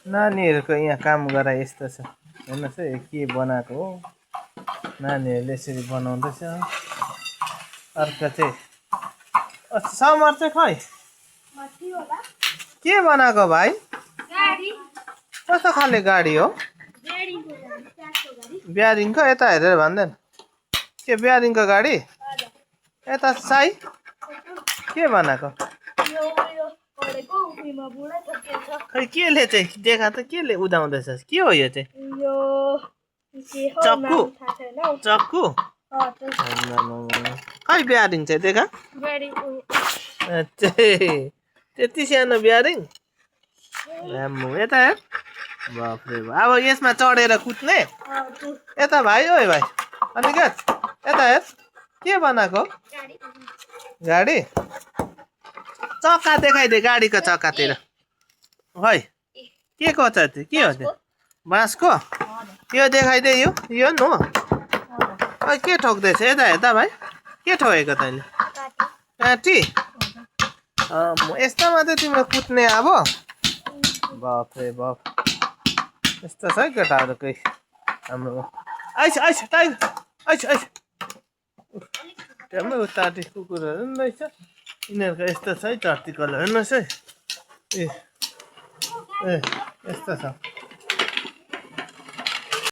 नानीहरूको यहाँ काम गराए यस्तो छ हेर्नुहोस् है के बनाएको हो नानीहरूले यसरी बनाउँदैछ अर्को चाहिँ समर चाहिँ खै के बनाएको भाइ कस्तो खाले गाडी हो ब्यारिङको यता हेरेर भन्दैन के ब्यारिङको गाडी यता साई के बनाएको खै केले चाहिँ देखा त केले उदाउँदैछ के हो यो चाहिँ चक्कु चक्कु खै ब्यारिङ चाहिँ देखा त्यति सानो ब्यारिङ यता हेर बाफ्रे अब यसमा चढेर कुद्ने यता भाइ ओए भाइ अनिकेत यता हेर के बनाएको गाडी चक्का देखाइदे गाडीको चक्कातिर खै के को छ त्यो के हो त्यो बाँसको यो देखाइदे यो न खै के ठोक्दैछ यता हेर्दा भाइ के ठोकेको तैँले काँटी यस्तोमा चाहिँ तिम्रो कुद्ने अब बाफ्रे बाफ यस्तो छ है केटाहरूकै हाम्रो ice ice tiger ice ice त्यहाँ उताटी कुकुरहरू पनि रहेछ यिनीहरूको यस्तो छ है चर्ती कलर हेर्नुहोस् है ए यस्तो छ